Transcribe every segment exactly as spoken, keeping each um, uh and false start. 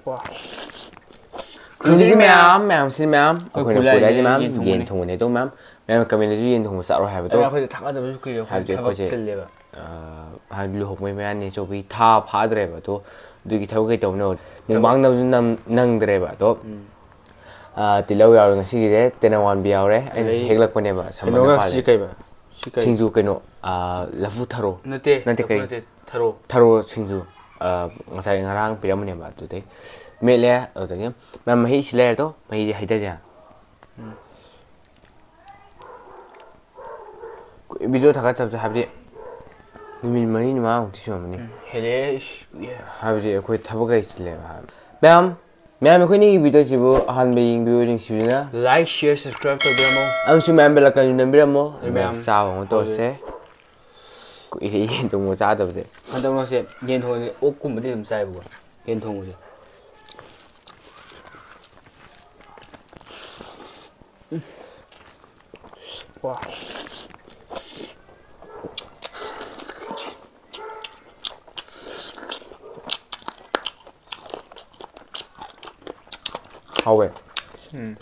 ꯋꯥ꯫ ꯈꯨꯔꯨꯝꯖꯔꯤ ꯃꯌꯥꯝ, ꯃꯌꯥꯝꯁꯤ ꯃꯌꯥꯝ꯫ ꯑꯩꯈꯣꯏꯅ ꯄꯨꯔꯦ ꯍꯥꯏꯁꯦ ꯃꯌꯥꯝ, ꯌꯦꯟ ꯊꯣꯡꯕꯅꯦ꯫ ꯌꯦꯟ ꯊꯣꯡꯕꯅꯦ ꯑꯗꯣ ꯃꯌꯥꯝ꯫ ꯃꯌꯥꯝ ꯀꯃꯦꯟꯗꯁꯨ ꯌꯦꯟ ꯊꯣꯡꯕ ꯆꯥꯔꯣ ꯍꯥꯏꯕꯗꯣ꯫ ꯑꯩꯈꯣꯏꯗ ꯊꯥꯒꯠꯇꯕꯁꯨ ꯀꯨꯏꯔꯦ, ꯑꯩꯈꯣꯏ ꯍꯥꯏꯕꯗꯤ ꯊꯕꯛ ꯑꯩꯈꯣꯏꯁꯦ, ꯆꯤꯜꯂꯦꯕ꯫ ꯑꯥ, ꯍꯥꯏꯗꯤ ꯂꯨꯍꯣꯡꯕꯩ ꯃꯌꯥꯅꯤ ꯆꯧꯕꯤ ꯊꯥ ꯐꯥꯗ꯭ꯔꯦꯕ ꯑꯗꯣ꯫ ꯑꯗꯨꯒꯤ ꯊꯕꯛ ꯀꯩ ꯇꯧꯕꯅꯣ? ꯊꯕꯛ ꯃꯨꯛꯕꯥꯡ ꯅꯝꯁꯨ ꯅꯝ-, ꯅꯪꯗ꯭ꯔꯦꯕ ꯑꯗꯣ꯫ ꯎꯝ꯫ ꯑꯥ, ꯇꯤꯜꯍꯧ ꯌꯥꯎꯔꯦ ꯉꯁꯤꯒꯤꯗꯤ, ꯇꯦꯅꯋꯥꯟꯕꯤ ꯌꯥꯎꯔꯦ, ꯑꯩꯅ ꯑꯗꯩ ꯍꯦꯛꯂꯛꯄꯅꯦꯕ, ꯁꯝꯕꯜꯗ ꯀꯩꯅꯣꯒ ꯄꯥꯜꯂꯦ꯫ ꯁꯤ ꯀꯩꯕ? ꯁꯤ ꯀꯩ? ꯁꯤꯡꯖꯨ ꯀꯩꯅꯣ, ꯑꯥ, ꯂꯐꯨ ꯊꯔꯣ꯫ ꯅꯠꯇꯦ, ꯅꯠꯇꯦ, ꯂꯐꯨ ꯀꯩ? ꯅꯠꯇꯦ, ꯊꯔꯣ꯫ ꯊꯔꯣ ꯁꯤꯡꯖꯨ, ꯑꯥ, ꯉꯁꯥꯏ ꯉꯔꯥꯡ ꯄꯤꯔꯝꯕꯅꯦꯕ, ꯑꯗꯨꯗꯩ ꯃꯦꯠꯂꯦ, ꯑꯗꯨꯗꯒꯤ ꯅꯪ ꯃꯍꯤ ꯁꯤ ꯂꯩꯔꯦ ꯑꯗꯣ, ꯃꯍꯤꯁꯦ ꯍꯩꯊꯁꯦ꯫ ꯎꯝ꯫ ꯚꯤꯗꯤꯑꯣ ꯊꯥꯒꯠꯇꯕꯁꯦ ꯍꯥꯏꯕꯗꯤ ꯅꯨꯃꯤꯠ ꯃꯔꯤꯅꯤ ꯃꯉꯥꯃꯨꯛꯇꯤ ꯁꯨꯔꯝꯃꯅꯤ꯫ ꯎꯝ, ꯍꯦꯜꯂꯦ, ꯏꯁ, ꯀꯨꯏꯔꯦ꯫ ꯍꯥꯏꯕꯗꯤ ꯑꯩꯈꯣꯏ ꯊꯕꯛ ꯀꯩ ꯆꯤꯜꯂꯦꯕ ꯍꯥꯏꯕ꯫ ꯃꯌꯥꯝ, ꯃꯌꯥꯝ ꯑꯩꯈꯣꯏꯅꯤꯒꯤ ꯚꯤꯗꯤꯑꯣꯁꯤꯕꯨ ꯑꯍꯥꯟꯕ ꯌꯦꯡꯕꯤꯌꯨ ꯅꯤꯡꯁꯤꯕꯤꯗꯨꯅ like, share, subscribe ꯇꯧꯕꯤꯔꯝꯃꯣ꯫ ꯑꯃꯁꯨꯡ ꯃꯌꯥꯝ bell icon ꯅꯝꯕꯤꯔꯝꯃꯣ꯫ ꯑꯗꯨ ꯃꯌꯥꯝ ꯆꯥꯕ ꯑꯃ ꯇꯧꯔꯁꯦ꯫ ꯍꯧꯖꯤꯛ ꯀꯨꯏꯔꯦ ꯌꯦꯟ ꯊꯣꯡꯕ ꯆꯥꯗꯕꯁꯦ꯫ ꯍꯟꯗꯛ ꯃꯔꯛꯁꯦ ꯌꯦꯟ ꯊꯣꯡꯕꯁꯦ ꯑꯣꯛꯀꯨꯝꯕꯗꯤ ꯑꯗꯨꯝ ꯆꯥꯏꯕꯀꯣ, ꯌꯦꯟ ꯊꯣꯡꯕꯁꯦ꯫ ꯎꯝ꯫ ꯋꯥ꯫ ꯍꯥꯎꯋꯦ꯫ ꯎꯝ꯫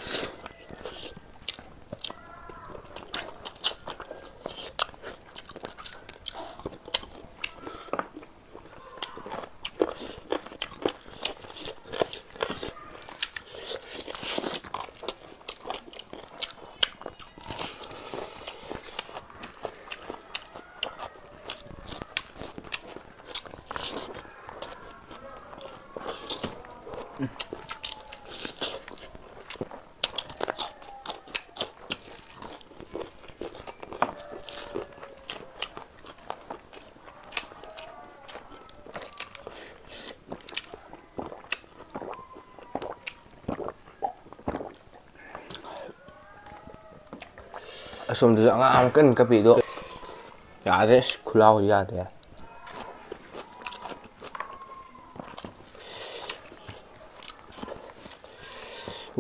ꯑꯁꯣꯝꯗꯁꯨ ꯑꯉꯥꯡ ꯑꯃ ꯀꯟꯅ ꯀꯞꯄꯤ ꯑꯗꯣ ꯌꯥꯗ꯭ꯔꯦ, ꯑꯁ, ꯈꯨꯂꯥꯎꯗꯤ ꯌꯥꯗ꯭ꯔꯦ꯫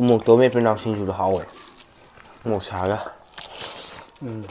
ꯎꯃꯣꯛꯇꯣ ꯃꯦꯠꯄ ꯅꯥꯎ ꯁꯤꯡꯖꯨꯗꯣ ꯍꯥꯎꯋꯦ꯫ ꯎꯃꯣꯛ ꯁꯥꯒ꯫ ꯎꯝ꯫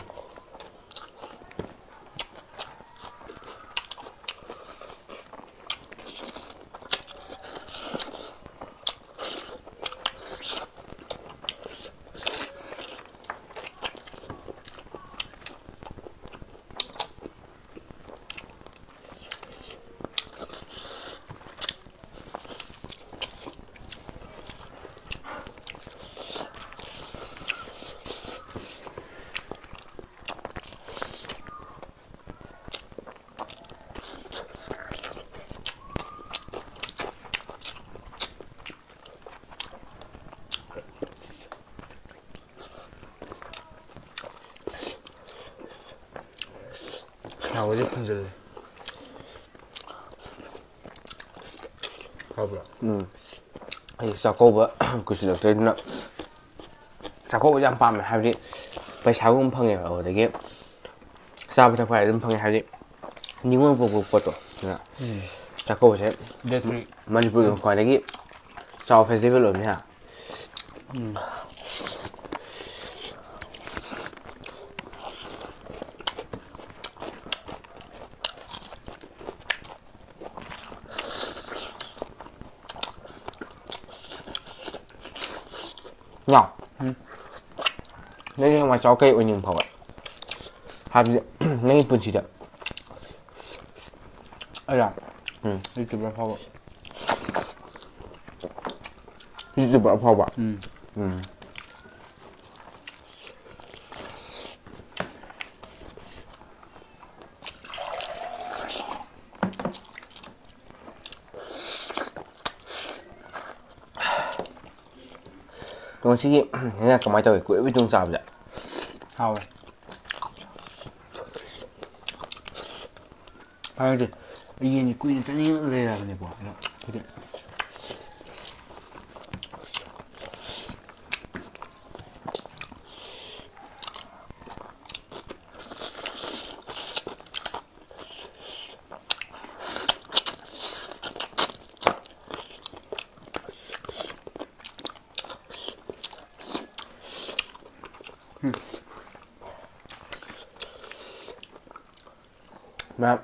ꯍꯧꯖꯤꯛ ꯐꯨꯟꯖꯜꯂꯦ꯫ ꯐꯕ꯭ꯔꯥ? ꯎꯝ꯫ ꯑꯩ ꯆꯥꯛꯀꯧꯕ ꯀꯨꯏꯁꯤꯜꯂꯛꯇ꯭ꯔꯦ, ꯑꯗꯨꯅ ꯆꯥꯛꯀꯧꯕꯁꯦ ꯌꯥꯝ ꯄꯥꯝꯃꯦ, ꯍꯥꯏꯕꯗꯤ ꯄꯩꯁꯥꯒꯨꯝꯕ ꯐꯪꯉꯦꯕ, ꯑꯗꯨꯗꯒꯤ ꯆꯥꯕ ꯊꯛꯄ ꯍꯥꯏꯔꯗꯤ ꯑꯗꯨꯝ ꯐꯪꯉꯦ, ꯍꯥꯏꯕꯗꯤ ꯅꯤꯉꯣꯜ ꯄꯣꯛꯄ ꯄꯣꯠꯇꯣ, ꯑꯗꯨꯅ ꯎꯝ꯫ ꯆꯥꯛꯀꯧꯕꯁꯦ Date free. ꯃꯅꯤꯄꯨꯔꯒꯤ ꯈ꯭ꯋꯥꯏꯗꯒꯤ ꯆꯥꯎꯕ festival ꯑꯣꯏꯕꯅꯤ, ꯍꯥ? ꯎꯝ꯫ ꯅꯥꯎ, ꯎꯝ꯫ ꯅꯪꯗꯤ ꯍꯌꯦꯡꯋꯥꯏ ꯆꯥꯎꯔ ꯀꯩ ꯑꯣꯏꯅꯤꯡꯕ ꯐꯥꯎꯒꯦ? ꯍꯥꯏꯕꯗꯤ, ꯅꯪꯒꯤ ꯄꯨꯟꯁꯤꯗ꯫ ꯑꯩꯔꯣ? ꯎꯝ꯫ YouTuber ꯐꯥꯎꯕ꯫ YouTuber ꯑꯐꯥꯎꯕ? ꯎꯝ꯫ ꯎꯝ꯫ ꯑꯗꯣ ꯉꯁꯤꯒꯤ ꯍꯦꯟꯖꯥꯡ ꯀꯃꯥꯏꯅ ꯇꯧꯏ? ꯀꯨꯏꯔꯕꯩ ꯇꯨꯡ ꯆꯥꯕꯁꯦ꯫ ꯍꯥꯎꯋꯦ꯫ ꯐꯔꯦ ꯑꯗꯨꯗꯤ, ꯌꯦꯟꯁꯦ ꯀꯨꯏꯅ ꯆꯥꯅꯤꯡꯉ ꯂꯩꯔꯕꯅꯤꯀꯣ, ꯑꯗꯣ ꯑꯩꯈꯣꯏꯗꯤ ꯃꯌꯥꯝ,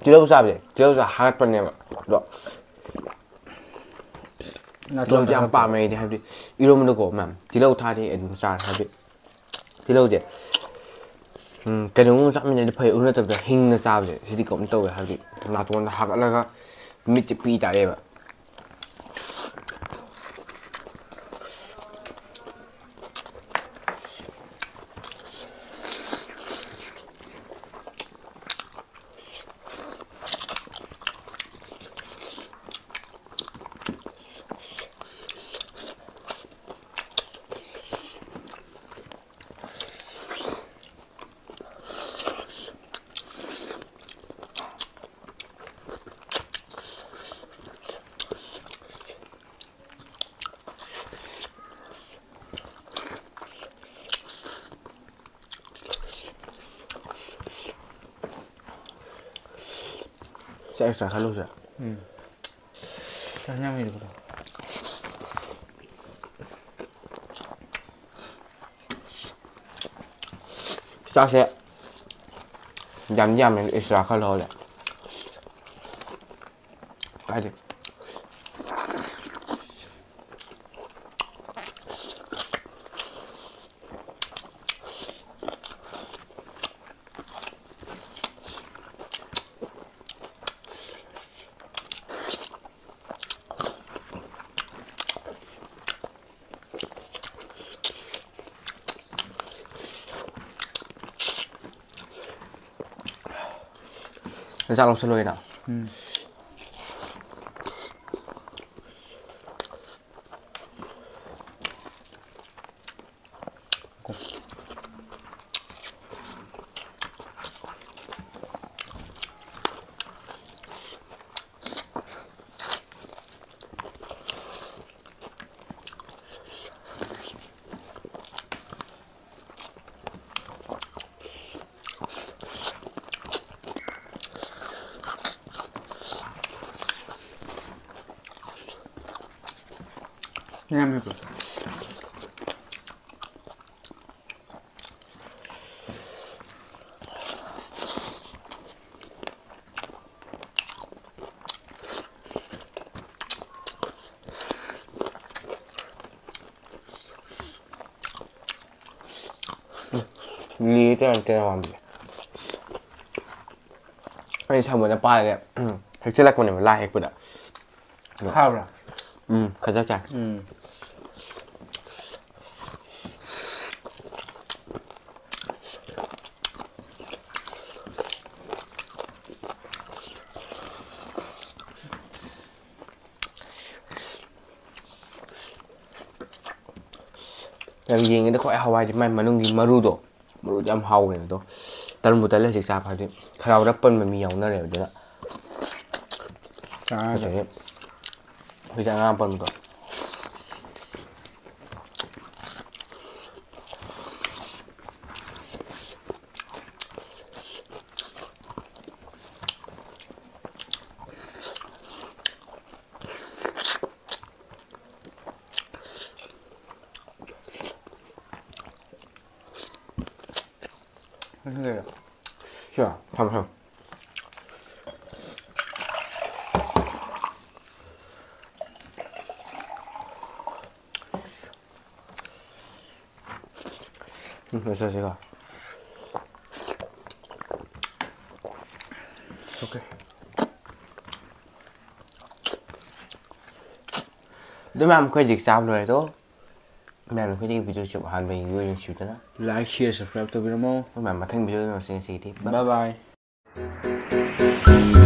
ꯇꯤꯜꯍꯧ ꯆꯥꯕꯁꯦ, ꯇꯤꯜꯍꯧ ꯆꯥ ꯍꯥꯒꯠꯄꯅꯦꯕ꯫ ꯑꯗꯣ ꯅꯥꯇꯣꯟ ꯇꯤꯜꯍꯧꯁꯦ ꯌꯥꯝ ꯍꯥꯒꯠꯄ꯫ ꯄꯥꯝꯃꯦ ꯑꯩꯗꯤ, ꯍꯥꯏꯕꯗꯤ ꯏꯔꯣꯝꯕꯗꯀꯣ, ꯃꯌꯥꯝ, ꯇꯤꯜꯍꯧ ꯊꯥꯛꯑꯗꯤ ꯑꯗꯨꯝ ꯆꯥꯔꯦ, ꯍꯥꯏꯕꯗꯤ ꯇꯤꯜꯍꯧꯁꯦ, ꯎꯝ, ꯀꯩꯅꯣꯒꯨꯝꯕ ꯆꯥꯃꯤꯟꯅꯔꯗꯤ ꯐꯩ, ꯑꯗꯨ ꯅꯠꯇꯕꯗ ꯍꯤꯡꯅ ꯆꯥꯕꯁꯦ, ꯁꯤꯗꯤ ꯀꯩꯅꯣꯝ ꯇꯧꯋꯦ, ꯍꯥꯏꯕꯗꯤ ꯅꯥꯇꯣꯟꯗ ꯍꯥꯒꯠꯂꯒ ꯃꯤꯠꯁꯦ ꯄꯤ ꯇꯥꯔꯦꯕ꯫ ꯆꯥꯛ ꯑꯦꯛꯁꯇ꯭ꯔꯥ ꯈꯜꯂꯨꯁꯦ꯫ ꯎꯝ꯫ ꯆꯥꯛ ꯌꯥꯝ ꯂꯩꯔꯕ꯭ꯔꯣ? ꯆꯥꯛꯁꯦ ꯌꯥꯝꯗꯤ ꯌꯥꯝꯃꯦ, ꯑꯦꯛꯁꯇ꯭ꯔꯥ ꯈꯔ ꯂꯧꯍꯜꯂꯦ꯫ ꯀꯥꯏꯗꯦ꯫ ꯅꯆꯥ ꯂꯧꯁꯜꯂꯣꯏꯅ꯫ ꯎꯝ꯫ ꯌꯥꯝꯃꯦꯀꯣ꯫ ꯂꯤꯔꯦ ꯇꯦꯔꯥ ꯇꯦꯔꯥ ꯋꯥꯟꯕꯁꯦ꯫ ꯑꯩ ꯁꯝꯕꯨꯗ ꯄꯥꯏꯔꯦ꯫ ꯎꯝ, ꯍꯦꯛꯆꯜꯂꯛꯄꯅꯦꯕ ꯂꯥꯏ ꯍꯦꯛꯄꯗ꯫ ꯈꯥꯕ꯭ꯔꯥ? ꯎꯝ, ꯈꯖꯤꯛ ꯈꯛ ꯆꯥꯏ꯫ ꯎꯝ꯫ ꯌꯥꯝ ꯌꯦꯡꯉꯦꯗ ꯈ꯭ꯋꯥꯏ ꯍꯋꯥꯏꯗꯤ ꯃꯥꯏ ꯃꯅꯨꯡꯒꯤ ꯃꯔꯨꯗꯣ꯫ ꯃꯔꯨꯗꯤ ꯌꯥꯝ ꯍꯥꯎꯕꯅꯦ ꯑꯗꯣ꯫ ꯇꯟꯕꯨ ꯇꯜꯂꯦ ꯍꯧꯖꯤꯛ ꯆꯥꯕ, ꯍꯥꯏꯗꯤ ꯈꯅꯥꯎꯗ ꯄꯟꯕ ꯃꯤ ꯌꯥꯎꯅꯔꯦꯕ ꯑꯗꯨꯅ꯫ ꯆꯥꯔꯁꯦ꯫ ꯑꯗꯒꯤ ꯍꯧꯖꯤꯛ ꯑꯉꯥꯡ ꯑꯄꯟꯕꯗꯣ꯫ ꯁꯤꯔꯣ? ꯊꯝꯃꯣ, ꯊꯝꯃꯣ꯫ ꯎꯝ, ꯂꯣꯏꯁꯤꯜꯂꯁꯤꯀꯣ꯫ Okay꯫ ꯑꯗꯨ ꯃꯌꯥꯝ, ꯑꯩꯈꯣꯏ ꯍꯧꯖꯤꯛ ꯆꯥꯕ ꯂꯣꯏꯔꯦ ꯑꯗꯣ꯫ ꯃꯌꯥꯝ, ꯑꯩꯈꯣꯏꯗꯤ video ꯁꯤ ꯑꯍꯥꯟꯕ ꯌꯦꯡꯕꯤꯌꯨ, ꯅꯨꯡꯁꯤꯕꯤꯗꯅ꯫ Like, share, subscribe ꯇꯧꯕꯤꯔꯝꯃꯣ꯫ ꯑꯗꯨ ꯃꯌꯥꯝ, ꯃꯊꯪ video ꯗ ꯎꯅꯁꯤ꯫ ꯉꯁꯤꯒꯤꯗꯤ bye꯫ Bye bye꯫